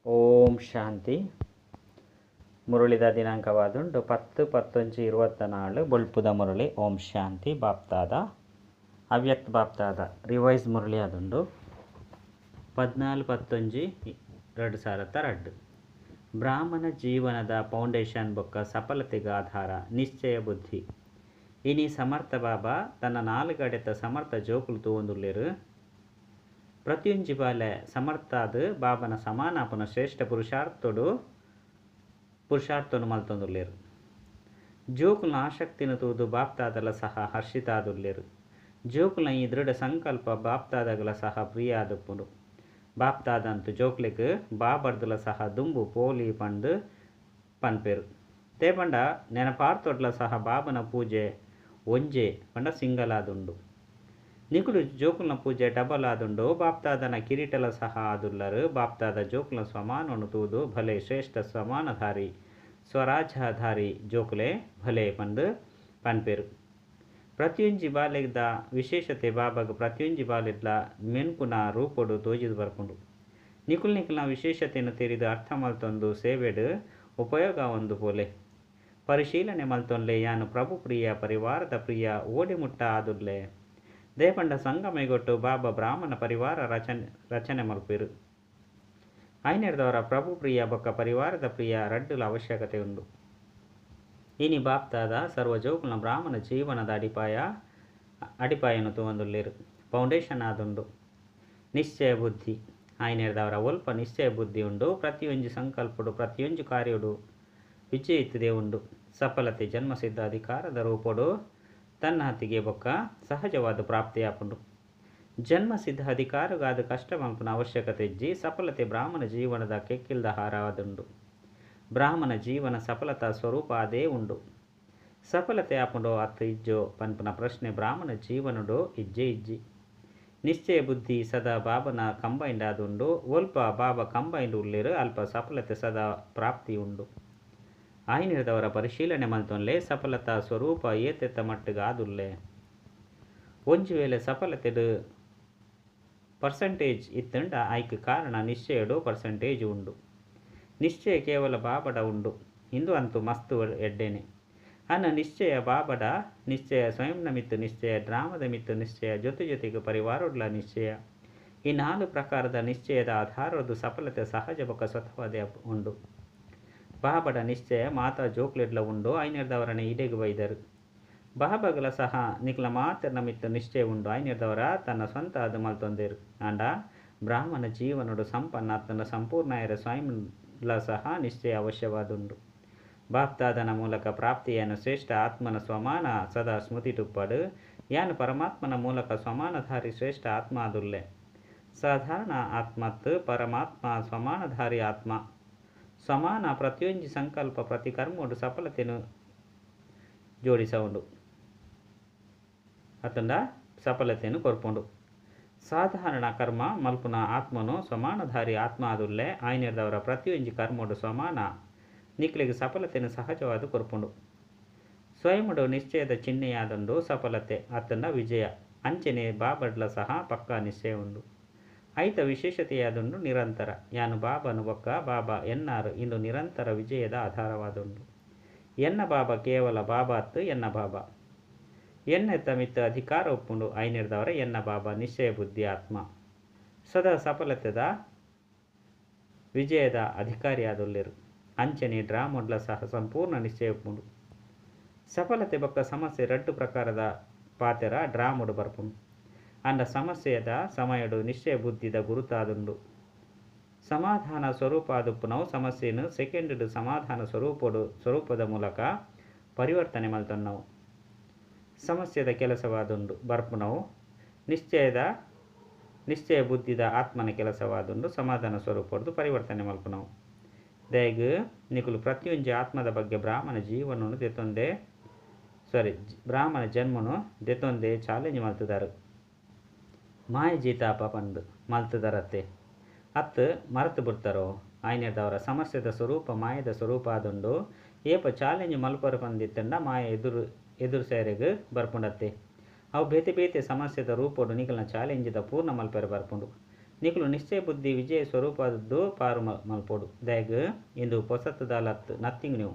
ಓಂ ಶಾಂತಿ. ಮುರಳಿದ ದಿನಾಂಕವಾದುಂಡು 10 10 24 ಬೊಳ್ಪುದ ಮುರಳಿ. ಓಂ ಶಾಂತಿ. ಬಾಪ್ತಾದ ಅವ್ಯಕ್ತ ಬಾಪ್ತಾದ ರಿವೈಸ್ ಮುರಳಿ ಆದುಂಡು 14 11 2002. ಬ್ರಾಹ್ಮಣ ಜೀವನದ ಫೌಂಡೇಶನ್ ಬೊಕ್ಕ ಸಫಲತೆಗೆ ಆಧಾರ ನಿಶ್ಚಯ ಬುದ್ಧಿ. ಇನಿ ಸಮರ್ಥ ಬಾಬಾ ತನ್ನ ನಾಲ್ಗಡೆತ ಸಮರ್ಥ ಜೋಕುಲು ತೂವೊಂದುಲ್ಲೆರ್. ಪ್ರತಿಯೊಂಜಿ ಬಾಲೆ ಸಮರ್ಥಾದ ಬಾಬನ ಸಮಾನಾಪನ ಶ್ರೇಷ್ಠ ಪುರುಷಾರ್ಥೋಡು ಪುರುಷಾರ್ಥನು ಮಲ್ತೊಂದುಲ್ಲೆರ್. ಜೋಕುಲ್ನ ಆಸಕ್ತಿನ ತೂದು ಬಾಪ್ತಾದಲ ಸಹ ಹರ್ಷಿತಾದುಲ್ಲೆರ್. ಜೋಕುಲ್ನ ಈ ದೃಢ ಸಂಕಲ್ಪ ಬಾಪ್ತಾದಗಲ ಸಹ ಪ್ರಿಯ ಆದುಪ್ಪುಂಡು. ಬಾಪ್ತಾದಂತು ಜೋಕ್ಲೆಗ್ ಬಾಬರ್ದಲ ಸಹ ದುಂಬು ಪೋಲಿ ಪಂದ್ ಪನ್ಪೆರ್. ತೇಪಂಡ ನೆನಪಾರ್ತೊಡ್ಲ ಸಹ ಬಾಬನ ಪೂಜೆ ಒಂಜೆ ಪಂಡ ಸಿಂಗಲ್ ಆದುಂಡು. ನಿಕುಲು ಜೋಕುಲ್ನ ಪೂಜೆ ಡಬಲ್ ಆದುಂಡು. ಬಾಪ್ತಾದನ ಕಿರೀಟಲ ಸಹ ಆದುಲ್ಲರು. ಬಾಪ್ತಾದ ಜೋಕುಲ್ನ ಸಮಾನವನ್ನು ತೂದು ಭಲೆ ಶ್ರೇಷ್ಠ ಸಮಾನಧಾರಿ ಸ್ವರಾಜಧಾರಿ ಜೋಕುಲೆ ಭಲೆ ಪಂದ್ ಪನ್ಪೆರ್. ಪ್ರತಿಯೊಂಜಿ ಬಾಲೆದ ವಿಶೇಷತೆ ಬಾಬಾಗ ಪ್ರತಿಯೊಂಜಿ ಬಾಲೆಡ್ಲ ಮೆನ್ಕುನ ರೂಪೊಡು ತೋಜಿದ್ ಬರ್ಪುಂಡು. ನಿಕುಲ್ ನಿಕುಲ್ನ ವಿಶೇಷತೆಯನ್ನು ತೆರಿದು ಅರ್ಥ ಮಲ್ತೊಂದು ಸೇವೆಡ್ ಉಪಯೋಗ ಒಂದು ಪೋಲೆ. ಪರಿಶೀಲನೆ ಮಲ್ತೊನ್ಲೆ ಯಾನು ಪ್ರಭು ಪ್ರಿಯ ಪರಿವಾರದ ಪ್ರಿಯ ಓಡಿ ಮುಟ್ಟ ಆದುಲ್ಲೆ. ದೇಪಂಡ ಸಂಗಮೇಗೊಟ್ಟು ಬಾಬಾ ಬ್ರಾಹ್ಮಣ ಪರಿವಾರ ರಚನೆ ಮಲ್ಪೆರು. ಐನೆರ್ದವರ ಪ್ರಭು ಪ್ರಿಯ ಬೊಕ್ಕ ಪರಿವಾರದ ಪ್ರಿಯ ರಡ್ಡುಲ ಅವಶ್ಯಕತೆ ಉಂಡು. ಇನಿ ಬಾಪ್ತಾದ ಸರ್ವ ಜೋಕುಲ್ನ ಬ್ರಾಹ್ಮಣ ಜೀವನದ ಅಡಿಪಾಯನು ತೂವೊಂದುಲ್ಲೆರ್. ಫೌಂಡೇಶನ್ ಆದುಂಡು ನಿಶ್ಚಯ ಬುದ್ಧಿ. ಐನೆರ್ದವರ ಒಲ್ಪ ನಿಶ್ಚಯ ಬುದ್ಧಿ ಉಂಡು. ಪ್ರತಿಯೊಂಜಿ ಸಂಕಲ್ಪಡು ಪ್ರತಿಯೊಂಜಿ ಕಾರ್ಯಡು ವಿಜಯಿತದೆ ಉಂಡು. ಸಫಲತೆ ಜನ್ಮಸಿದ್ಧ ಅಧಿಕಾರದ ರೂಪಡು ತನ್ನಹತಿಗೆ ಬೊಕ್ಕ ಸಹಜವಾದ ಪ್ರಾಪ್ತಿಯಾಪುಂಡು. ಜನ್ಮಸಿದ್ಧ ಅಧಿಕಾರಗಾದ ಕಷ್ಟ ಮಲ್ಪುನ ಅವಶ್ಯಕತೆ ಇಜ್ಜಿ. ಸಫಲತೆ ಬ್ರಾಹ್ಮಣ ಜೀವನದ ಕೆಕ್ಕಿಲ್ದ ಹಾರವಾದುಂಡು. ಬ್ರಾಹ್ಮಣ ಜೀವನ ಸಫಲತಾ ಸ್ವರೂಪ ಅದೇ ಉಂಡು. ಸಫಲತೆ ಆಪುಂಡೋ ಅತ್ ಇಜ್ಜೋ ಪನ್ಪುನ ಪ್ರಶ್ನೆ ಬ್ರಾಹ್ಮಣ ಜೀವನಡು ಇಜ್ಜೆ ಇಜ್ಜಿ. ನಿಶ್ಚಯ ಬುದ್ಧಿ ಸದಾ ಬಾಬನ ಕಂಬೈಂಡ್ ಆದುಂಡು. ಒಲ್ಪ ಬಾಬಾ ಕಂಬೈಂಡ್ ಉಲ್ಲೇರು ಅಲ್ಪ ಸಫಲತೆ ಸದಾ ಪ್ರಾಪ್ತಿ ಉಂಡು. ಆಯ್ನಿರ್ದವರ ಪರಿಶೀಲನೆ ಮಲ್ತೊನ್ಲೆ ಸಫಲತಾ ಸ್ವರೂಪ ಏತೆತ್ತ ಮಟ್ಟಿಗೆ ಆದುಲ್ಲೆ. ಒಂಜಿ ವೇಳೆ ಸಫಲತೆಡು ಪರ್ಸೆಂಟೇಜ್ ಇತ್ತಂಡ ಆಯ್ಕೆ ಕಾರಣ ನಿಶ್ಚಯಡು ಪರ್ಸೆಂಟೇಜ್ ಉಂಡು. ನಿಶ್ಚಯ ಕೇವಲ ಬಾಬಡ ಉಂಡು. ಇಂದು ಅಂತೂ ಮಸ್ತು ಎಡ್ಡೇನೆ. ಅನ್ನ ನಿಶ್ಚಯ ಬಾಬಡ ನಿಶ್ಚಯ ಸ್ವಯಂನ ಮಿತ್ತು ನಿಶ್ಚಯ ಡ್ರಾಮದ ಮಿತ್ತು ನಿಶ್ಚಯ ಜೊತೆ ಜೊತೆಗೆ ಪರಿವಾರಡ್ಲ ನಿಶ್ಚಯ. ಈ 4 ಪ್ರಕಾರದ ನಿಶ್ಚಯದ ಆಧಾರದ ಸಫಲತೆ ಸಹಜ ಬೊಕ್ಕ ಸ್ವತಃವಾದ ಉಂಡು. ಬಾಬಡ ನಿಶ್ಚಯ ಮಾತಾ ಜೋಕ್ಲೆಡ್ಲ ಉಂಡು. ಐನೆರ್ದವರನೆ ಇಡೆಗ್ ಬೈದರು. ಬಾಬಗಲ ಸಹ ನಿಕ್ಲ ಮಾತೆರ್ನ ಮಿತ್ತು ನಿಶ್ಚಯ ಉಂಡು. ಐನೆರ್ದವರ ತನ್ನ ಸ್ವಂತ ಅದು ಮಲ್ತೊಂದೇರು. ಆಂಡ ಬ್ರಾಹ್ಮಣ ಜೀವನಡು ಸಂಪನ್ನ ತನ್ನ ಸಂಪೂರ್ಣ ಸ್ವಯಂಲ ಸಹ ನಿಶ್ಚಯ ಅವಶ್ಯವಾದುಂಡು. ಬಾಪ್ತಾದನ ಮೂಲಕ ಪ್ರಾಪ್ತಿಯನ್ನು ಶ್ರೇಷ್ಠ ಆತ್ಮನ ಸ್ವಮಾನ ಸದಾ ಸ್ಮೃತಿ ಟುಪ್ಪಡು. ಯಾನು ಪರಮಾತ್ಮನ ಮೂಲಕ ಸ್ವಮಾನಧಾರಿ ಶ್ರೇಷ್ಠ ಆತ್ಮ ಆದುಲ್ಲೆ. ಸಾಧಾರಣ ಆತ್ಮತ್ ಪರಮಾತ್ಮ ಸ್ವಮಾನಧಾರಿ ಆತ್ಮ. ಸಮಾನ ಪ್ರತಿಯೊಂಜಿ ಸಂಕಲ್ಪ ಪ್ರತಿ ಕರ್ಮೋಡು ಸಫಲತೆಯನ್ನು ಜೋಡಿಸವುಂಡು ಅತಂಡ ಸಫಲತೆಯನ್ನು ಕೊರ್ಪುಂಡು. ಸಾಧಾರಣ ಕರ್ಮ ಮಲ್ಪುನ ಆತ್ಮನು ಸಮಾನಧಾರಿ ಆತ್ಮ ಆದುಲ್ಲೆ. ಆಯ್ನೆರ್ದವರ ಪ್ರತಿಯೊಂಜಿ ಕರ್ಮೋಡು ಸಮಾನ ನಿಕ್ಲೆಗೆ ಸಫಲತೆಯನ್ನು ಸಹಜವಾದ ಕೊರ್ಪುಂಡು. ಸ್ವಯಂಡು ನಿಶ್ಚಯದ ಚಿಹ್ನೆಯಾದುಂಡು ಸಫಲತೆ ಅತಂಡ ವಿಜಯ. ಅಂಚನೆ ಬಾಬಡ್ಲ ಸಹ ಪಕ್ಕಾ ನಿಶ್ಚಯ ಉಂಡು. ಐತ ವಿಶೇಷತೆಯಾದುಂಡು ನಿರಂತರ. ಯಾನು ಬಾಬನು ಬೊಕ್ಕ ಬಾಬಾ ಎನ್ನಾರು ಇಂದು ನಿರಂತರ ವಿಜಯದ ಆಧಾರವಾದುಂಡು. ಎನ್ನ ಬಾಬಾ ಕೇವಲ ಬಾಬಾತ್ ಎನ್ನ ಬಾಬಾ ಎನ್ನೆತ್ತ ಮಿತ್ತ ಅಧಿಕಾರ ಒಪ್ಪುಂಡು. ಐನೆರ್ದವರ ಎನ್ನ ಬಾಬಾ ನಿಶ್ಚಯ ಬುದ್ಧಿ ಆತ್ಮ ಸದಾ ಸಫಲತೆದ ವಿಜಯದ ಅಧಿಕಾರಿಯಾದುಲ್ಲೆರು. ಅಂಚನೆ ಡ್ರಾಮೊಡ್ಲ ಸಹ ಸಂಪೂರ್ಣ ನಿಶ್ಚಯ ಒಪ್ಪುಂಡು. ಸಫಲತೆ ಬೊಕ್ಕ ಸಮಸ್ಯೆ ರಡ್ಡು ಪ್ರಕಾರದ ಪಾತೆರ ಡ್ರಾಮೊಡು ಬರ್ಪುಂಡು. ಅಂಡ ಸಮಸ್ಯೆದ ಸಮಯಡು ನಿಶ್ಚಯ ಬುದ್ಧಿದ ಗುರುತಾದುಂಡು. ಸಮಾಧಾನ ಸ್ವರೂಪ ಆದುಪ್ಪುನವು ಸಮಸ್ಯೆಯನ್ನು ಸೆಕೆಂಡ್ ಸಮಾಧಾನ ಸ್ವರೂಪದ ಮೂಲಕ ಪರಿವರ್ತನೆ ಮಲ್ತೊನ್ನವು. ಸಮಸ್ಯೆದ ಕೆಲಸವಾದುಂಡು ಬರ್ಪುನವು ನಿಶ್ಚಯ ಬುದ್ಧಿದ ಆತ್ಮನ ಕೆಲಸವಾದುಂಡು ಸಮಾಧಾನ ಸ್ವರೂಪದ್ದು ಪರಿವರ್ತನೆ ಮಲ್ಪುನವು. ದಯಗ್ ನಿಕುಲು ಪ್ರತಿಯೊಂಜಿ ಆತ್ಮದ ಬಗ್ಗೆ ಬ್ರಾಹ್ಮಣ ಜೀವನವನ್ನು ದೆತ್ತೊಂದೆ ಬ್ರಾಹ್ಮಣ ಜನ್ಮನು ದೆತ್ತೊಂದೆ ಚಾಲೆಂಜ್ ಮಲ್ತದಾರು. ಮಾಯ ಜೀತಾಪ ಪಂದು ಮಲ್ತದರತ್ತೆ ಅತ್ತು ಮರೆತು ಬಿಡ್ತಾರೋ. ಆಯ್ನೆರ್ದವರ ಸಮಸ್ಯೆದ ಸ್ವರೂಪ ಮಾಯದ ಸ್ವರೂಪ ಆದುಂಡು. ಏಪ ಚಾಲೆಂಜ್ ಮಲ್ಪರು ಪಂದಿತ್ತಂಡ ಮಾಯ ಎದುರು ಸೇರೆಗ್ ಬರ್ಪುಂಡತ್ತೆ. ಅವು ಬೇತೆ ಬೇತೆ ಸಮಸ್ಯೆದ ರೂಪೋಡು ನಿಕಲ್ನ ಚಾಲೆಂಜ್ದ ಪೂರ್ಣ ಮಲ್ಪೆರೆ ಬರ್ಪುಂಡು. ನಿಕುಲು ನಿಶ್ಚಯ ಬುದ್ಧಿ ವಿಜಯ ಸ್ವರೂಪದ್ದು ಪಾರು ಮಲ್ಪೊಡು. ದಾಯೆಗ್ ಇಂದು ಪೊಸತುದಾಲತ್, ನಥಿಂಗ್ ನ್ಯೂ.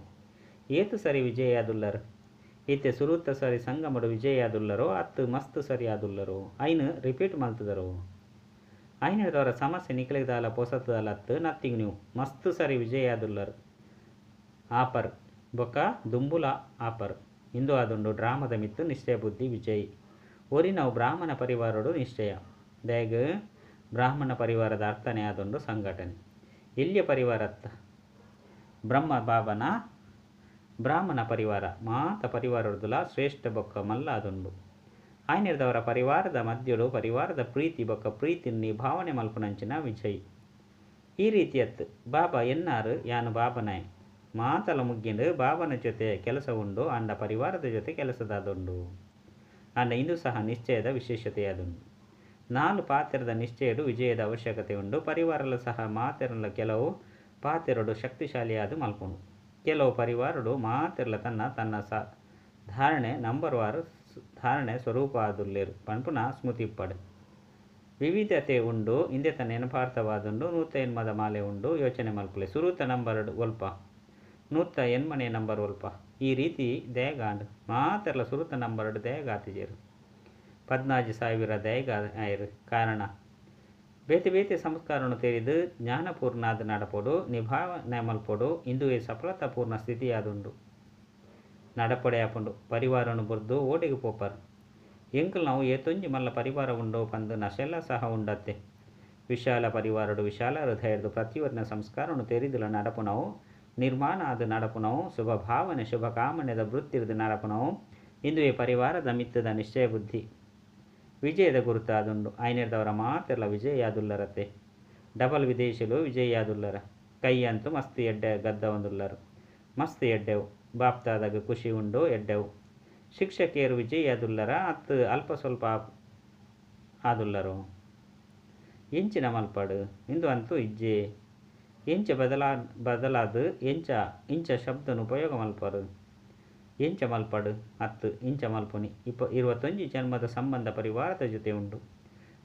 ಏತ್ ಸರಿ ವಿಜಯಾದುಲ್ಲರ್? ಇತ್ತೆ ಸುರುತ ಸಾರಿ ಸಂಗಮಡು ವಿಜಯಾದುಲ್ಲರೋ ಅತ್ತು ಮಸ್ತ್ ಸರಿ ಆದುಲ್ಲರೋ? ಐನ್ ರಿಪೀಟ್ ಮಲ್ತದರೋ? ಐನೆಡ್ದವರ ಸಮಸ್ಯೆ ನಿಕಲೆಗ್ ದಾಲ ಪೊಸತುದಾಲತ್, ನಥಿಂಗ್ ನ್ಯೂ. ಮಸ್ತ್ ಸರಿ ವಿಜಯಾದುಲ್ಲರ್ ಆಪರ್ ಬೊಕ್ಕ ದುಂಬುಲ ಆಪರ್. ಇಂದು ಆದುಂಡು ಡ್ರಾಮದ ಮಿತ್ತು ನಿಶ್ಚಯ ಬುದ್ಧಿ ವಿಜಯ್. ಒರಿನವು ಬ್ರಾಹ್ಮಣ ಪರಿವಾರಡು ನಿಶ್ಚಯ. ದಾಯೆಗ್ ಬ್ರಾಹ್ಮಣ ಪರಿವಾರದ ಅರ್ಥನೆ ಆದುಂಡು ಸಂಘಟನೆ. ಎಲ್ಯ ಪರಿವಾರತ್ತ ಬ್ರಹ್ಮ ಬಾಬನ ಬ್ರಾಹ್ಮಣ ಪರಿವಾರ ಮಾತ ಪರಿವಾರಡ್ದುಲ ಶ್ರೇಷ್ಠ ಬೊಕ್ಕ ಮಲ್ಲ ಆದುಂಡು. ಆಯ್ನೆಡ್ದವರ ಪರಿವಾರದ ಮಧ್ಯಡು ಪರಿವಾರದ ಪ್ರೀತಿ ಬೊಕ್ಕ ಪ್ರೀತಿ ನಿಭಾವಣೆ ಮಲ್ಪುನಂಚಿನ ವಿಜಯ್. ಈ ರೀತಿಯತ್ ಬಾಬಾ ಎನ್ನಾರು ಯಾನು ಬಾಬನಾಯ್ ಮಾತಲ ಮುಗ್ಗಿಂಡು ಬಾಬನ ಜೊತೆ ಕೆಲಸ ಉಂಡು ಅಂಡ ಪರಿವಾರದ ಜೊತೆ ಕೆಲಸದಾದುಂಡು. ಅಂಡ ಇಂದು ಸಹ ನಿಶ್ಚಯದ ವಿಶೇಷತೆಯಾದುಂಡು. ನಾಲು ಪಾತ್ರದ ನಿಶ್ಚಯಡು ವಿಜಯದ ಅವಶ್ಯಕತೆ ಉಂಡು. ಪರಿವಾರಲ ಸಹ ಮಾತೆರ್ಲ ಕೆಲವು ಪಾತೆರಡು ಶಕ್ತಿಶಾಲಿಯಾದ ಮಲ್ಪುಂಡು. ಕೆಲವು ಪರಿವಾರಡು ಮಾತೆರ್ಲ ತನ್ನ ತನ್ನ ಧಾರಣೆ ನಂಬರ್ ವಾರು ಧಾರಣೆ ಸ್ವರೂಪ ಆದುಲ್ಲೇರು ಪನ್ಪುನ ಸ್ಮೃತಿ ಇಪ್ಪಡು. ವಿವಿಧತೆ ಉಂಡು ಇಂದೆತ ನೆನಪಾರ್ಥವಾದುಂಡು. 108 ಮಾಲೆ ಉಂಡು. ಯೋಚನೆ ಮಲ್ಪುಲೆ. ಸುರುತ ನಂಬರ್ ಒಲ್ಪ 108ನೇ ನಂಬರ್ ಒಲ್ಪ ಈ ರೀತಿ ದೇಗಾಂಡ್ ಮಾತೆರ್ಲ ಸುರುತ ನಂಬರ್ ದೇಗಾತಿಜೆರ್. 14,000 ದೇಗ ಆಯೆರ್. ಕಾರಣ ಬೇತೆ ಬೇತೆ ಸಂಸ್ಕಾರವನ್ನು ತೆರಿದು ಜ್ಞಾನಪೂರ್ಣಾದ ನಡಪೊಡು, ನಿಭಾವಣೆ ಮಲ್ಪೊಡು. ಇಂದುವೇ ಸಫಲತಾ ಪೂರ್ಣ ಸ್ಥಿತಿಯಾದುಂಡು. ನಡಪಡೆ ಆಪುಂಡು. ಪರಿವಾರನು ಬುರ್ದು ಓಡೆಗೆ ಪೋಪರ್. ಎಂಕಲ್ ನಾವು ಏತೊಂಜಿ ಮಲ್ಲ ಪರಿವಾರ ಉಂಡು ಪಂದು ನಶೆಲ ಸಹ ಉಂಡತ್ತೆ. ವಿಶಾಲ ಪರಿವಾರಡು ವಿಶಾಲ ಹೃದಯದ ಪ್ರತಿಯೊರಿನ ಸಂಸ್ಕಾರವನ್ನು ತೆರಿದುಲ ನಡಪುನವು, ನಿರ್ಮಾಣ ಆದ ನಡಪುನವು, ಶುಭ ಭಾವನೆ ಶುಭ ಕಾಮನೆದ ವೃತ್ತಿರ್ದು ನಡಪುನವು ಇಂದುವೇ ಪರಿವಾರದ ಮಿತ್ತದ ನಿಶ್ಚಯ ಬುದ್ಧಿ ವಿಜಯದ ಗುರುತಾದುಂಡು. ಐನೆಡ್ದವರ ಮಾತೆರ್ಲ ವಿಜಯಾದುಲ್ಲರತೆ. ಡಬಲ್ ವಿದೇಶಿಲು ವಿಜಯಾದುಲ್ಲರ. ಕೈ ಅಂತೂ ಮಸ್ತ್ ಎಡ್ಡೆ ಗದ್ದವಂದುಲ್ಲರು. ಮಸ್ತ್ ಎಡ್ಡೆವು. ಬಾಪ್ತಾದಾಗ ಖುಷಿ ಉಂಡು ಎಡ್ಡೆವು. ಶಿಕ್ಷಕಿಯರು ವಿಜಯಾದುಲ್ಲರ ಅತ್ತು ಅಲ್ಪ ಸ್ವಲ್ಪ ಆದುಲ್ಲರು. ಎಂಚಿನ ಮಲ್ಪಡು ಇಂದು ಅಂತೂ ಇಜ್ಜೆ. ಎಂಚ ಬದಲಾದ ಎಂಚ ಇಂಚ ಶಬ್ದನು ಉಪಯೋಗ ಮಲ್ಪರು. ಎಂಚ ಮಲ್ಪಡು ಅತ್ತು ಇಂಚ ಮಲ್ಪುನಿ. 21 ಜನ್ಮದ ಸಂಬಂಧ ಪರಿವಾರದ ಜೊತೆ ಉಂಡು.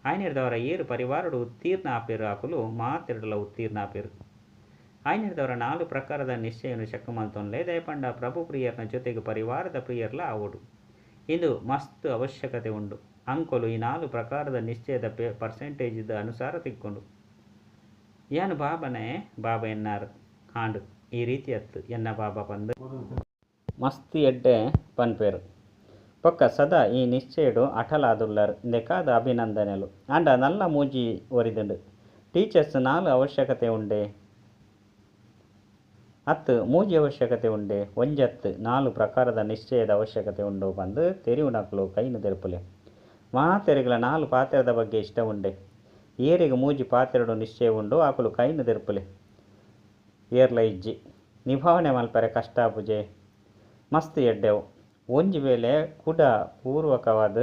ಆಯ್ನೆಡ್ದವರ ಏರು ಪರಿವಾರಡು ಉತ್ತೀರ್ಣ ಆಪೇರು ಆಕುಲು ಮಾತೆರಡುಲ ಉತ್ತೀರ್ಣ ಆಪೇರು. ಆಯ್ನೆಡ್ದವರ 4 ಪ್ರಕಾರದ ನಿಶ್ಚಯನು ಚೆಕ್ ಮಲ್ತೊನ್ಲೆ. ದಯಪಂಡ ಪ್ರಭು ಪ್ರಿಯರ್ನ ಜೊತೆಗೆ ಪರಿವಾರದ ಪ್ರಿಯರ್ಲ ಆವೊಡು. ಇಂದು ಮಸ್ತ್ ಅವಶ್ಯಕತೆ ಉಂಡು. ಅಂಕೊಲು ಈ 4 ಪ್ರಕಾರದ ನಿಶ್ಚಯದ ಪರ್ಸೆಂಟೇಜ್ ಅನುಸಾರ ತಿಕ್ಕೊಂಡು. ಯಾನು ಬಾಬನೇ ಬಾಬಾ ಎನ್ನಾರು ಹಾಂಡು ಈ ರೀತಿ ಅತ್ತು ಎನ್ನ ಬಾಬಾ ಪಂದು ಮಸ್ತ್ ಎಡ್ಡೆ ಪನ್ಪೇರು. ಪೊಕ್ಕ ಸದಾ ಈ ನಿಶ್ಚಯಡು ಅಟಲಾದುಲ್ಲರ್ ಇಂದೆಕಾದ ಅಭಿನಂದನೆಲು. ಆಂಡ ನಲ್ಲ ಮೂಜಿ ಒರಿದುಂಡು. ಟೀಚರ್ಸ್ 4 ಅವಶ್ಯಕತೆ ಉಂಡೆ ಅತ್ತು ಮೂಜಿ ಅವಶ್ಯಕತೆ ಉಂಡೆ. ಒಂಜತ್ತು 4 ಪ್ರಕಾರದ ನಿಶ್ಚಯದ ಅವಶ್ಯಕತೆ ಉಂಡು ಪಂದು ತೆರಿಯುನಕುಲು ಕೈನು ದೆರ್ಪುಲೆ. ಮಾತೆರೆಗಳ 4 ಪಾತ್ರದ ಬಗ್ಗೆ ಇಷ್ಟ ಉಂಡೆ. ಏರಿಗೆ ಮೂಜಿ ಪಾತ್ರೆಡು ನಿಶ್ಚಯ ಉಂಡು ಆಕುಲು ಕೈನು ದೆರ್ಪುಲೆ. ಏರ್ಲ ಇಜ್ಜಿ ನಿಭಾವಣೆ ಮಲ್ಪರೆ ಕಷ್ಟ ಪೂಜೆ ಮಸ್ತ್ ಎಡ್ಡೆವು. ಒಂಜಿ ವೇಳೆ ಕುಡ ಪೂರ್ವಕವಾದ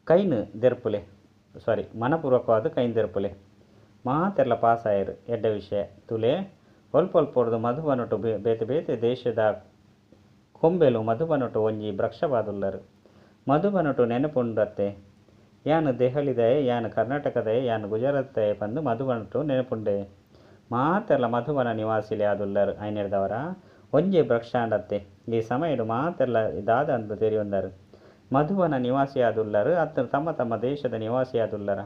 ಕೈನು ದೆರ್ಪುಲೆ, ಸಾರಿ ಮನಪೂರ್ವಕವಾದ ಕೈನ್ ದೆರ್ಪುಲೆ. ಮಾತೆರ್ಲ ಪಾಸ್ ಆಯರು ಎಡ್ಡೆ ವಿಷಯ. ತುಲೆ ಒಲ್ಪೊಲ್ಪೊರ್ದು ಮಧುಬನೊಟು ಬೇತೆ ಬೇತೆ ದೇಶದ ಕೊಂಬೆಲು ಮಧುಬನೊಟು ಒಂಜಿ ವೃಕ್ಷವಾದುಲ್ಲರು. ಮಧುಬನೊಟು ನೆನಪುಂಡತ್ತೆ. ಯಾನು ದೆಹಲಿದಯೆ, ಯಾನು ಕರ್ನಾಟಕದಯೆ, ಯಾನು ಗುಜರಾತ್ದಯೆ ಪಂದು ಮಧುಬನೊಟು ನೆನಪುಂಡೆ. ಮಾತೆರ್ಲ ಮಧುಬನ ನಿವಾಸಿಲೆ ಆದುಲ್ಲರು. ಐನೆಡ್ದವರ ಒಂಜಿ ವೃಕ್ಷಾಂಡತ್ತೆ. ಈ ಸಮಯಡು ಮಾತೆರ್ಲ ದಾದ ಅಂದು ತೆರಿಯೊಂದರು. ಮಧುಬನ ನಿವಾಸಿಯಾದುಲ್ಲರು ಅತ್ತ ತಮ್ಮ ತಮ್ಮ ದೇಶದ ನಿವಾಸಿಯಾದುಲ್ಲರ.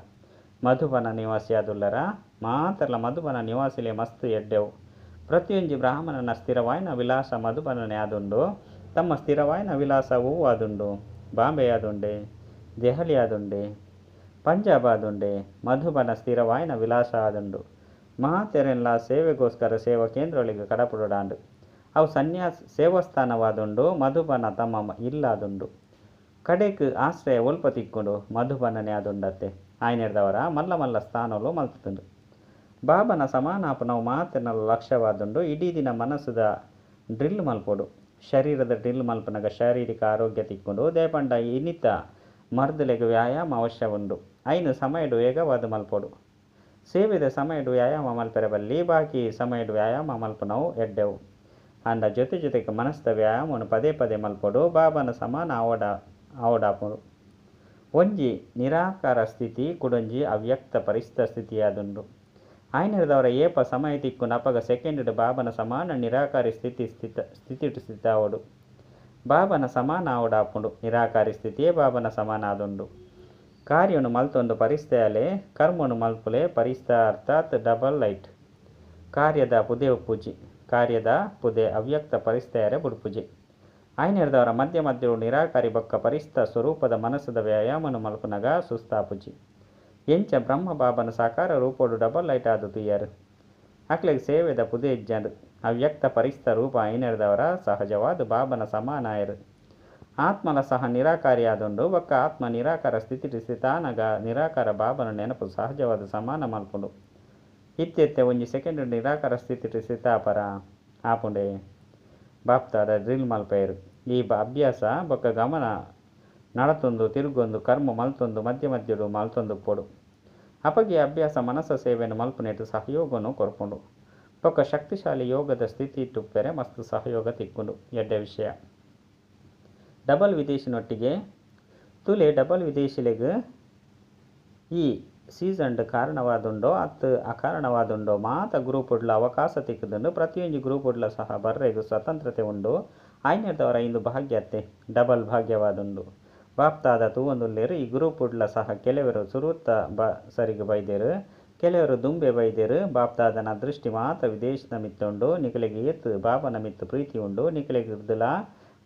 ಮಧುಬನ ನಿವಾಸಿಯಾದುಲ್ಲರ ಮಾತೆರ್ಲ ಮಧುಬನ ನಿವಾಸಿಲೆ ಮಸ್ತ್ ಎಡ್ಡೆವು. ಪ್ರತಿಯೊಂಜಿ ಬ್ರಾಹ್ಮಣನ ಸ್ಥಿರವಾಯಿನ ವಿಲಾಸ ಮಧುಬನನೆ ಆದುಂಡು. ತಮ್ಮ ಸ್ಥಿರವಾಯಿನ ವಿಲಾಸ ಆದುಂಡು. ಬಾಂಬೆ ಆದುಂಡೆ, ದೆಹಲಿ ಆದುಂಡೆ, ಪಂಜಾಬ್ ಆದುಂಡೆ. ಮಧುಬನ ಸ್ಥಿರವಾಯಿನ ವಿಲಾಸ ಆದುಂಡು. ಮಾತೆರೆನ್ಲ ಸೇವೆಗೋಸ್ಕರ ಸೇವಾ ಕೇಂದ್ರಗಳಿಗೆ ಕಡಪುಡಾಂಡು. ಅವು ಸನ್ಯಾಸ ಸೇವಾಸ್ಥಾನವಾದುಂಡು. ಮಧುಬನ ತಮ್ಮ ಇಲ್ಲಾದುಂಡು. ಕಡೆಕ್ ಆಶ್ರಯ ಒಲ್ಪ ತಿಕ್ಕೊಂಡು ಮಧುಬನನೆ ಆದುಂಡತ್ತೆ. ಆಯ್ನೆಡ್ದವರ ಮಲ್ಲ ಮಲ್ಲ ಸ್ಥಾನಲು ಮಲ್ತುಂಡು. ಬಾಬನ ಸಮಾನಾಪನವು ಮಾತೆರ್ನಲ ಲಕ್ಷ್ಯವಾದುಂಡು. ಇಡೀ ದಿನ ಮನಸ್ಸುದ ಡ್ರಿಲ್ ಮಲ್ಪೊಡು. ಶರೀರದ ಡ್ರಿಲ್ ಮಲ್ಪನಗ ಶಾರೀರಿಕ ಆರೋಗ್ಯ ತಿಕ್ಕೊಂಡು. ದೇಪಂಡ ಇನ್ನಿತ ಮರ್ದಲೆಗ್ ವ್ಯಾಯಾಮ ಅವಶ್ಯ ಉಂಡು. ಐನು ಸಮಯಡು ವೇಗವಾದ ಮಲ್ಪೊಡು. ಸೇವೆದ ಸಮಯಡು ವ್ಯಾಯಾಮ ಮಲ್ಪೆರೆ ಬಲ್ಲಿ. ಬಾಕಿ ಸಮಯಡು ವ್ಯಾಯಾಮ ಮಲ್ಪನವು ಎಡ್ಡೆವು. ಅಂಡ ಜೊತೆ ಜೊತೆಗೆ ಮನಸ್ದ ವ್ಯಾಯಾಮವನ್ನು ಪದೇ ಪದೇ ಮಲ್ಪೊಡು. ಬಾಬನ ಸಮಾನ ಆವಡಾಪುಂಡು. ಒಂಜಿ ನಿರಾಕಾರ ಸ್ಥಿತಿ, ಕುಡೊಂಜಿ ಅವ್ಯಕ್ತ ಪರಿಸ್ತ ಸ್ಥಿತಿಯಾದುಂಡು. ಆಯ್ನೆರ್ದಾವರ ಏಪ ಸಮಯ ತಿಕ್ಕುಂಡು ಅಪಗ ಸೆಕೆಂಡ್ ಬಾಬನ ಸಮಾನ ನಿರಾಕಾರಿ ಸ್ಥಿತಿ ಸ್ಥಿತ ಸ್ಥಿತಿಟ್ ಸ್ಥಿತ ಆವೊಡು. ಬಾಬನ ಸಮಾನ ಆವೊಡಾಪುಂಡು. ನಿರಾಕಾರಿ ಸ್ಥಿತಿಯೇ ಬಾಬನ ಸಮಾನ ಆದುಂಡು. ಕಾರ್ಯನು ಮಲ್ತೊಂದು ಪರಿಸ್ಥೆಯಾಲೆ ಕರ್ಮನು ಮಲ್ಪುಲೆ ಪರಿಸ್ತ ಅರ್ಥಾತ್ ಡಬಲ್ ಲೈಟ್. ಕಾರ್ಯದ ಪುದೆ ಉಪ್ಪುಜಿ. ಕಾರ್ಯದ ಪುದೆ ಅವ್ಯಕ್ತ ಪರಿಸ್ಥೆಯರೆ ಬುಡ್ಪುಜಿ. ಆಯ್ನೆರ್ದವರ ಮಧ್ಯ ಮಧ್ಯಡು ನಿರಾಕಾರಿ ಬೊಕ್ಕ ಪರಿಸ್ತ ಸ್ವರೂಪದ ಮನಸ್ಸದ ವ್ಯಾಯಾಮನು ಮಲ್ಪುನಗ ಸುಸ್ತಾಪುಜಿ. ಎಂಚ ಬ್ರಹ್ಮ ಬಾಬನ ಸಾಕಾರ ರೂಪೋಡು ಡಬಲ್ ಲೈಟ್ ಆದ್ ತೂಯರ್. ಅಕ್ಲೆಗ್ ಸೇವೆದ ಪುದೆ ಇಜ್ಜಂಡ್. ಅವ್ಯಕ್ತ ಪರಿಸ್ತ ರೂಪ ಐನೆರ್ದವರ ಸಹಜವಾದ ಬಾಬನ ಸಮಾನಾಯರು. ಆತ್ಮಲ ಸಹ ನಿರಾಕಾರಿ ಆದುಂಡು. ಬೊಕ್ಕ ಆತ್ಮ ನಿರಾಕಾರ ಸ್ಥಿತಿ ಸ್ಥಿತಾನಗ ನಿರಾಕಾರ ಬಾಬನ ನೆನಪು ಸಹಜವಾದ ಸಮಾನ ಮಲ್ಪುಂಡು. ಇತ್ತೆತ್ತೆ ಒಂಜಿ ಸೆಕೆಂಡ್ ನಿರಾಕಾರ ಸ್ಥಿತಿ ಸ್ಥಿತಾಪರ ಆಪುಂಡೆ ಬಾಪ್ತಾದ ಡ್ರಿಲ್ ಮಲ್ಪೇರು. ಈ ಅಭ್ಯಾಸ ಬೊಕ್ಕ ಗಮನ ನಡತೊಂದು ತಿರುಗೊಂದು ಕರ್ಮ ಮಲ್ತೊಂದು ಮಧ್ಯ ಮಧ್ಯಡು ಮಲ್ತೊಂದು ಪೊಡು. ಅಪಗೆ ಅಭ್ಯಾಸ ಮನಸ್ಸ ಸೇವೆಯನ್ನು ಮಲ್ಪುನೇಟು ಸಹಯೋಗನು ಕೊರ್ಪುಂಡು. ಬೊಕ್ಕ ಶಕ್ತಿಶಾಲಿ ಯೋಗದ ಸ್ಥಿತಿ ಇಟ್ಟುಪ್ಪೆರೆ ಮಸ್ತ್ ಸಹಯೋಗ ತಿಕ್ಕುಂಡು. ಎಡ್ಡೆ ವಿಷಯ. ಡಬಲ್ ವಿದೇಶಿನೊಟ್ಟಿಗೆ ತುಲೆ ಡಬಲ್ ವಿದೇಶಿಲೆಗ್ ಈ ಸೀಸನ್ಡ್ ಕಾರಣವಾದುಂಡೋ ಅತ್ ಅಕಾರಣವಾದುಂಡೋ ಮಾತ ಗ್ರೂಪುಡ್ಲ ಅವಕಾಶ ತಿಕ್ಕುದುಂಡು. ಪ್ರತಿಯೊಂಜಿ ಗ್ರೂಪುಡ್ಲ ಸಹ ಬರ್ರೆಗ್ ಸ್ವತಂತ್ರತೆ ಉಂಡು. ಆಯ್ನೆರ್ದವರ ಇಂದು ಭಾಗ್ಯತ್ತೆ ಡಬಲ್ ಭಾಗ್ಯವಾದುಂಡು. ಬಾಪ್ತಾದ ತೂವೊಂದುಲ್ಲೆರ್ ಈ ಗ್ರೂಪುಡ್ಲ ಸಹ ಕೆಲವರು ಸುರುತ್ತ ಸರಿಗೆ ಬೈದೆರ್, ಕೆಲವರು ದುಂಬೆ ಬೈದೆರ್. ಬಾಪ್ತಾದನ ದೃಷ್ಟಿ ಮಾತ ವಿದೇಶದ ಮಿತ್ತುಂಡು. ನಿಕಲೆಗ್ ಏತ್ ಬಾಬನ ಮಿತ್ತು ಪ್ರೀತಿ ಉಂಡು, ನಿಕಲೆಗ್ ಇರ್ದಲಾ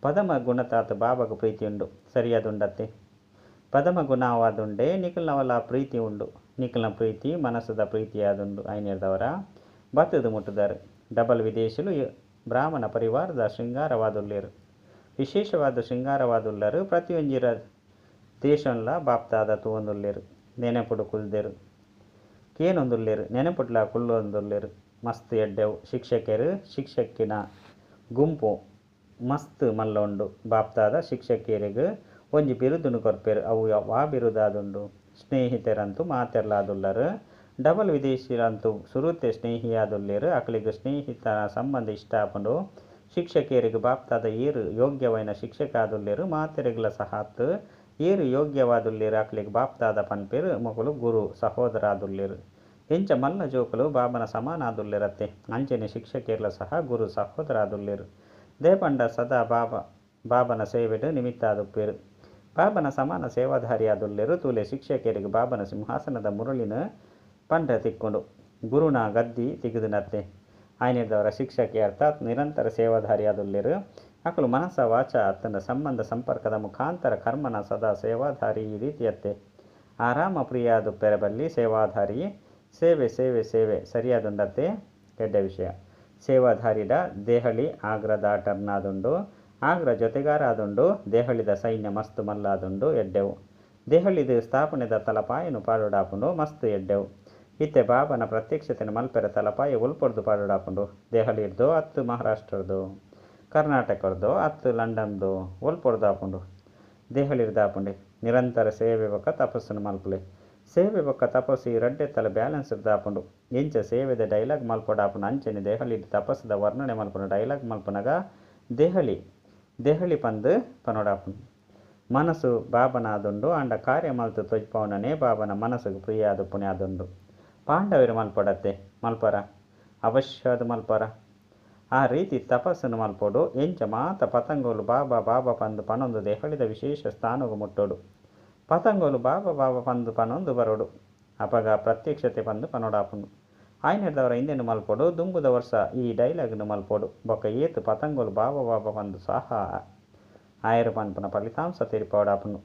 ಪದಮ ಗುಣತಾತ್ ಬಾಬಾಗ ಪ್ರೀತಿ ಉಂಡು. ಸರಿಯಾದುಂಡತ್ತೆ. ಪದಮ ಗುಣವಾದುಂಡೆ ನಿಕಲ್ನವಲ ಪ್ರೀತಿ ಉಂಡು. ನಿಕಲ್ನ ಪ್ರೀತಿ ಮನಸ್ಸದ ಪ್ರೀತಿಯಾದುಂಡು. ಐನೆರ್ದವರ ಬತ್ತದು ಮುಟ್ಟುದಾರು. ಡಬಲ್ ವಿದೇಶಿಲು ಬ್ರಾಹ್ಮಣ ಪರಿವಾರದ ಶೃಂಗಾರವಾದುಲ್ಲೇರು, ವಿಶೇಷವಾದ ಶೃಂಗಾರವಾದುಲ್ಲರು. ಪ್ರತಿಯೊಂಜಿ ದೇಶನ್ಲ ಬಾಪ್ತಾದ ತೂವೊಂದುಲ್ಲೇರು. ನೆನಪುಡು ಕುಲ್ದೆರು, ಕೇನೊಂದುಲ್ಲೇರು, ನೆನಪುಡ್ಲ ಕುಲ್ಲೊಂದುಲ್ಲೇರು. ಮಸ್ತ್ ಎಡ್ಡೆವು. ಶಿಕ್ಷಕರು ಶಿಕ್ಷಕಿನ ಗುಂಪು ಮಸ್ತ್ ಮಲ್ಲ ಉಂಡು. ಬಾಪ್ತಾದ ಶಿಕ್ಷಕಿಯರಿಗೆ ಒಂಜಿ ಬಿರುದುನು ಕೊರ್ಪೆರು. ಅವು ವಾ ಬಿರುದಾದುಂಡು? ಸ್ನೇಹಿತರಂತೂ ಮಾತೆರ್ಲಾದುಲ್ಲರು. ಡಬಲ್ ವಿದೇಶಿರಂತೂ ಸುರುತೆ ಸ್ನೇಹಿಯಾದುಲ್ಲೇರು. ಅಕಲಿಗೆ ಸ್ನೇಹಿತರ ಸಂಬಂಧ ಇಷ್ಟ ಆಪುಂಡು. ಶಿಕ್ಷಕಿಯರಿಗೆ ಬಾಪ್ತಾದ ಏರು ಯೋಗ್ಯವಾಯಿನ ಶಿಕ್ಷಕ ಆದುಲ್ಲೇರು. ಮಾತೆರೆಗ್ಲ ಸಹಾತ್ ಏರು ಯೋಗ್ಯವಾದುಲ್ಲೇರು ಅಕಲಿಗೆ ಬಾಪ್ತಾದ ಪನ್ಪೆರು ಮೊಕುಲು ಗುರು ಸಹೋದರ ಆದುಲ್ಲೇರು. ಎಂಚ ಮಲ್ಲ ಜೋಕುಲು ಬಾಬನ ಸಮಾನ ಆದುಲ್ಲೇರತ್ತೆ ಅಂಚನೆ ಶಿಕ್ಷಕಿಯರ್ಲ ಸಹ ಗುರು ಸಹೋದರ ಆದುಲ್ಲೇರು. ದೇಪಂಡ ಸದಾ ಬಾಬನ ಸೇವೆಡು ನಿಮಿತ್ತ ಆದುಪ್ಪೇರು. ಬಾಬನ ಸಮಾನ ಸೇವಾಧಾರಿ ಆದುಲ್ಲೇರು. ತೂಲೆ ಶಿಕ್ಷಕಿಯರಿಗೆ ಬಾಬನ ಸಿಂಹಾಸನದ ಮುರಳಿನ ಪಂಡ ತಿಕ್ಕೊಂಡು ಗುರುನ ಗದ್ದಿ ತಿಗುದುನತ್ತೆ. ಆಯ್ನೆದವರ ಶಿಕ್ಷಕಿ ಅರ್ಥಾತ್ ನಿರಂತರ ಸೇವಾಧಾರಿ ಆದುಲ್ಲೇರು. ಅಕಲು ಮನಸ ವಾಚ ಅತ್ತನ ಸಂಬಂಧ ಸಂಪರ್ಕದ ಮುಖಾಂತರ ಕರ್ಮನ ಸದಾ ಸೇವಾಧಾರಿ ಈ ರೀತಿಯತ್ತೆ. ಆರಾಮ ಪ್ರಿಯಾದು ಪೆರಬಲ್ಲಿ ಸೇವಾಧಾರಿ ಸೇವೆ ಸೇವೆ ಸೇವೆ ಸರಿಯಾದುಂಡತ್ತೆ. ಎಡ್ಡೆ ವಿಷಯ. ಸೇವಾಧಾರಿಡ ದೇಹಳಿ ಆಗ್ರದ ಟರ್ನಾದುಂಡು, ಆಗ್ರ ಜೊತೆಗಾರ ಆದುಂಡು. ದೇಹಳಿದ ಸೈನ್ಯ ಮಸ್ತ್ ಮಲ್ಲಾದುಂಡು. ಎಡ್ಡೆವು. ದೇಹಳಿದ ಸ್ಥಾಪನೆದ ತಲಪಾಯನು ಪಾಡೋಡಾಪುಂಡು. ಮಸ್ತ್ ಎಡ್ಡೆವು. ಇತ್ತೆ ಬಾಬನ ಪ್ರತ್ಯಕ್ಷತೆನ ಮಲ್ಪೆರ ತಲಪಾಯ ಉಲ್ಪೊಡ್ದು ಪಾಡೋಡಾಪುಂಡು. ದೆಹಲಿಡ್ದೋ ಅತ್ತು ಮಹಾರಾಷ್ಟ್ರದ್ದು ಕರ್ನಾಟಕರ್ದೋ ಅತ್ತು ಲಂಡನ್ದು ಒಲ್ಪೊಡ್ದು ಆಪುಂಡು. ದೆಹಲಿಡ್ದು ಆಪುಂಡೆ. ನಿರಂತರ ಸೇವೆ ಬೊಕ್ಕ ತಪಸ್ಸುನು ಮಲ್ಪುಲೆ. ಸೇವೆ ಬೊಕ್ಕ ತಪಸ್ಸು ಈ ರಡ್ಡೆ ತಲ ಬ್ಯಾಲೆನ್ಸ್ ಆಪುಂಡು. ಎಂಚ ಸೇವೆದ ಡೈಲಾಗ್ ಮಲ್ಪೊಡಾಪುಂಡು ಅಂಚನೆ ದೆಹಲಿಡ್ ತಪಸ್ಸುದ ವರ್ಣನೆ ಮಲ್ಪುನ ಡೈಲಾಗ್ ಮಲ್ಪುನಗ ದೆಹಲಿ ದೆಹಲಿ ಪಂದ್ ಪನೊಡಾಪುಂಡು. ಮನಸ್ಸು ಬಾಬನ ಆದುಂಡು. ಆಂಡ ಕಾರ್ಯ ಮಲ್ತು ತೊಜ್ಪವನನೇ ಬಾಬನ ಮನಸ್ಸುಗು ಪ್ರಿಯ ಆದುಪ್ಪುನೆ ಆದುಂಡು. ಪಾಂಡವರು ಮಲ್ಪಡತ್ತೆ ಮಲ್ಪರ ಅವಶ್ಯವಾದ ಮಲ್ಪರ. ಆ ರೀತಿ ತಪಸ್ಸನ್ನು ಮಲ್ಪೊಡು. ಎಂಚ ಮಾತ ಪತಂಗೋಲು ಬಾಬಾ ಬಾಬಾ ಪಂದು ಪನೊಂದು ದೆಹಲಿದ ವಿಶೇಷ ಸ್ಥಾನಗು ಮುಟ್ಟೋಡು. ಪತಂಗೋಲು ಬಾಬಾ ಬಾಬಾ ಪಂದು ಪನೊಂದು ಬರೋಡು. ಅಪಗ ಪ್ರತ್ಯಕ್ಷತೆ ಪಂದು ಪನೊಡಾಪುಂಡು. ಆಯ್ನೆರ್ದವರ ಇಂದೆನು ಮಲ್ಪೊಡು. ದುಂಬುದ ವರ್ಷ ಈ ಡೈಲಾಗ್ನು ಮಲ್ಪೊಡು. ಬೊಕ್ಕ ಏತ್ ಪತಂಗೋಲು ಬಾಬಾ ಬಾಬಾ ಪಂದು ಸಹ ಆಯರು ಪನ್ಪುನ ಫಲಿತಾಂಶ ತೆರಿಪಾವಡಾಪುಂಡು.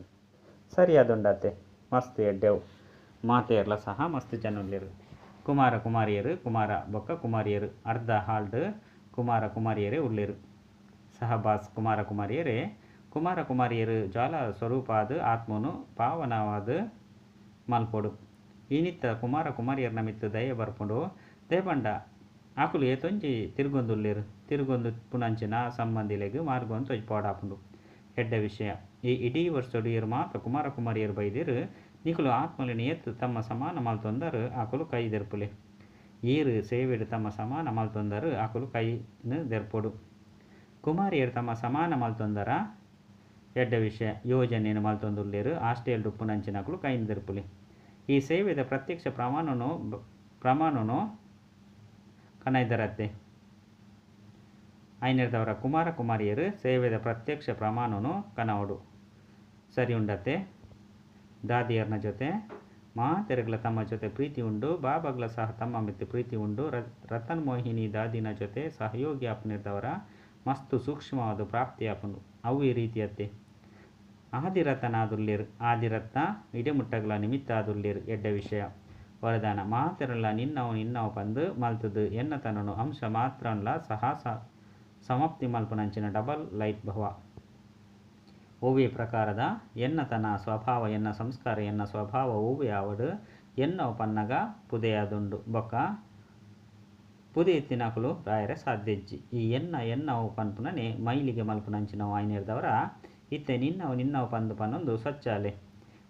ಸರಿಯಾದುಂಡತ್ತೆ. ಮಸ್ತ್ ಎಡ್ಡೆವು. ಮಾತೆರ್ಲ ಸಹ ಮಸ್ತ್ ಜನ ಉಲ್ಲೆರ್. ಕುಮಾರ ಕುಮಾರಿಯರು ಕುಮಾರ ಬೊಕ್ಕ ಕುಮಾರಿಯರು ಅರ್ಧ ಹಾಲ್ಡ್ ಕುಮಾರ ಕುಮಾರಿಯರೇ ಉಲ್ಲೆರ್. ಸಹಬಾಸ್ ಕುಮಾರ ಕುಮಾರಿಯರೇ. ಕುಮಾರ ಕುಮಾರಿಯರು ಜ್ವಾಲ ಸ್ವರೂಪಾದ ಆತ್ಮನು ಪಾವನವಾದ ಮಲ್ಪೊಡು. ಇನಿತ್ತ ಕುಮಾರ ಕುಮಾರಿಯರ್ನ ಮಿತ್ತು ದಯ ಬರ್ಪುಂಡು. ದಯಪಂಡ ಅಕುಲು ಏತೊಂಜಿ ತಿರುಗೊಂದುಲ್ಲೆರ್. ತಿರುಗೊಂದು ಪುನಂಚಿನ ಸಂಬಂಧಿಲೆಗ್ ಮಾರ್ಗವನ್ನು ತೊಜ್ಪಾಡಾಪುಂಡು. ಎಡ್ಡೆ ವಿಷಯ. ಈ ಇಡೀ ವರ್ಷಡು ಏರು ಮಾತ ಕುಮಾರ ಕುಮಾರಿಯರು ಬೈದೆರ್. ನಿಕುಲು ಆತ್ಮಲಿನ ಏತ್ ತಮ್ಮ ಸಮಾನ ಮಲ್ತೊಂದರು ಅಕುಲು ಕೈ ದೆರ್ಪುಲೆ. ಏರು ಸೇವೆಡು ತಮ್ಮ ಸಮಾನ ಮಲ್ತೊಂದರು ಅಕುಲು ಕೈನು ದೆರ್ಪೊಡು. ಕುಮಾರಿಯರು ತಮ್ಮ ಸಮಾನ ಮಲ್ತೊಂದರ ಎಡ್ಡೆ ವಿಷಯ. ಯೋಜನೆನ್ ಮಲ್ತೊಂದುಲ್ಲೆರ್. ಆಸ್ಟೇಲ್ಡ್ ಉಪ್ಪುನಂಚಿನಕುಲು ಕೈನ್ ದೆರ್ಪುಲೆ. ಈ ಸೇವೆದ ಪ್ರತ್ಯಕ್ಷ ಪ್ರಮಾಣನು ಪ್ರಮಾಣನು ಕನೈದರತ್ತೆ. ಐನೆರ್ದವರ ಕುಮಾರ ಕುಮಾರಿಯರು ಸೇವೆದ ಪ್ರತ್ಯಕ್ಷ ಪ್ರಮಾಣನು ಕನವಡು. ಸರಿ ಉಂಡತೆ. ದಾದಿಯರ್ನ ಜೊತೆ ಮಾತೆರೆಗ್ಲ ತಮ್ಮ ಜೊತೆ ಪ್ರೀತಿ ಉಂಡು. ಬಾಬಾಗ್ಲ ಸಹ ತಮ್ಮ ಮಿತ್ತು ಪ್ರೀತಿ ಉಂಡು. ರತನ್ ಮೋಹಿನಿ ದಾದಿನ ಜೊತೆ ಸಹಯೋಗಿ ಆಪುನಿರ್ದವರ ಮಸ್ತು ಸೂಕ್ಷ್ಮವಾದ ಪ್ರಾಪ್ತಿ ಆಪುಂಡು. ಅವು ಈ ರೀತಿಯತ್ತೆ. ಆದಿರತನಾದುಲ್ಲೇರು. ಆದಿರತ್ನ ಇಡೆಮುಟ್ಟಗ್ಲ ನಿಮಿತ್ತ ಆದುಲ್ಲೇರು. ಎಡ್ಡೆ ವಿಷಯ. ವರದಾನ ಮಾತೆರಲ್ಲ ನಿನ್ನವು ನಿನ್ನವು ಪಂದ್ ಮಲ್ತದು ಎನ್ನ ತನನು ಅಂಶ ಮಾತ್ರನ್ಲ ಸಹ ಸಮಾಪ್ತಿ ಮಲ್ಪುನಂಚಿನ ಡಬಲ್ ಲೈಟ್ ಭವ. ಒವ್ವೇ ಪ್ರಕಾರದ ಎನ್ನತನ ಸ್ವಭಾವ ಎನ್ನ ಸಂಸ್ಕಾರ ಎನ್ನ ಸ್ವಭಾವ ಒವ್ವೇ ಆವಡ್ ಎನ್ನವು ಪನ್ನಗ ಪುದೆಯಾದುಂಡು. ಬೊಕ್ಕ ಪುದೆ ಇತ್ತಿನಕುಲು ರಾಯರೆ ಸಾಧ್ಯಜ್ಜಿ. ಈ ಎನ್ನ ಎನ್ನವು ಪನ್ಪುನನೆ ಮೈಲಿಗೆ ಮಲ್ಪುನಂಚಿನವು ಆಯ್ನೆರ್ದವರ ಇತ್ತೆ ನಿನ್ನವು ನಿನ್ನವು ಪಂದ್ ಪನ್ನೊಂದು ಸ್ವಚ್ಛಾಲೆ.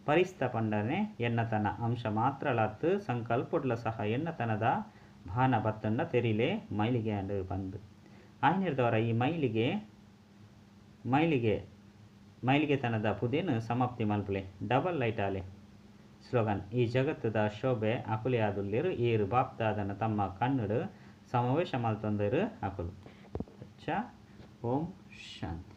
ಪರಿಸ್ತ ಪಂಡನೆ ಎನ್ನತನ ಅಂಶ ಮಾತ್ರಲಾತ್ ಸಂಕಲ್ಪಡ್ಲ ಸಹ ಎನ್ನತನದ ಭಾನ ಬತ್ತಂಡ ತೆರಿಲೆ ಮೈಲಿಗೆ ಅಂಡ್ ಪಂದ್. ಆಯ್ನೆರ್ದವರ ಈ ಮೈಲಿಗೆ ಮೈಲಿಗೆ ಮೈಲಿಗೆತನದ ಪುದೆನ್ ಸಮಾಪ್ತಿ ಮಲ್ಪುಲೆ. ಡಬಲ್ ಲೈಟ್ ಆಲೆ. ಸ್ಲೋಗನ್: ಈ ಜಗತ್ತುದ ಶೋಭೆ ಅಕುಲೆ ಆದುಲ್ಲೆರ್. ಏರು ಬಾಪ್ದಾದನ ತಮ್ಮ ಕಣ್ಣುಡು ಸಮಾವೇಶ ಮಲ್ತೊಂದೆರ್ ಅಕುಲು. ಅಚ್ಚ. ಓಂ ಶಾಂತಿ.